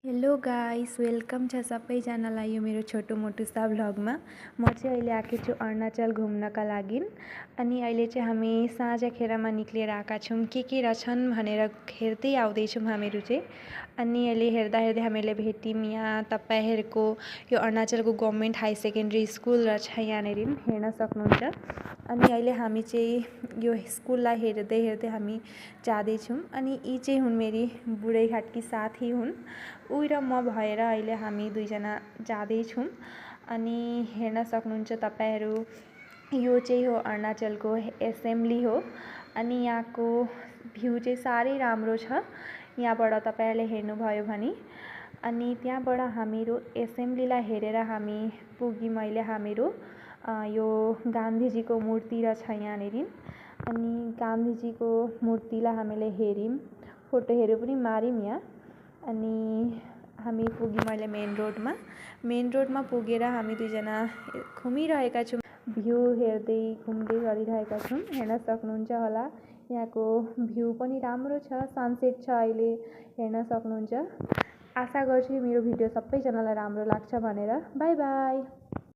Hello guys, welcome छ सबैजनालाई यो मेरो छोटो मोटो सा भ्लगमा। म चाहिँ अहिले आएको छु अरुणाचल घुम्नका लागि। अनि अहिले चाहिँ हामी साँझखेरमा निक्लेर आएका छौँ। के रहेछन् भनेर हेर्दै आउँदैछौँ हामीहरू चाहिँ। अनि अहिले हेर्दा हेर्दै हामीले भेट्यौँ यहाँ तपाईँहरूको यो अरुणाचलको गभर्नमेन्ट हाई सेकेन्डरी स्कुल रहेछ, यहाँनिर हेर्न सक्नुहुन्छ। अनि अहिले हामी चाहिँ यो स्कुललाई हेर्दै हेर्दै हामी जाँदैछौँ। अनि यी चाहिँ हुन् मेरी बुढैघाटकी साथी हुन्। ऊ र म भएर अहिले हामी दुईजना जाँदैछौँ। अनि हेर्न सक्नुहुन्छ तपाईँहरू, यो चाहिँ हो अरुणाचलको एसेम्ब्ली हो। अनि यहाँको भ्यू चाहिँ साह्रै राम्रो छ, यहाँबाट तपाईँहरूले हेर्नुभयो भने। अनि त्यहाँबाट हामीहरू एसेम्ब्लीलाई हेरेर हामी पुग्यौँ। अहिले हामीहरू यो गान्धीजीको मूर्ति रहेछ यहाँनिर। अनि गान्धीजीको मूर्तिलाई हामीले हेऱ्यौँ, फोटोहरू पनि माऱ्यौँ यहाँ। अनि हामी पुग्यौँ अहिले मेन रोडमा पुगेर हामी दुईजना घुमिरहेका छौँ। भ्यू हेर्दै घुम्दै गरिरहेका छौँ। हेर्न सक्नुहुन्छ होला यहाँको भ्यू पनि राम्रो छ, सनसेट छ अहिले, हेर्न सक्नुहुन्छ। आशा गर्छु मेरो भिडियो सबैजनालाई राम्रो लाग्छ भनेर। By by.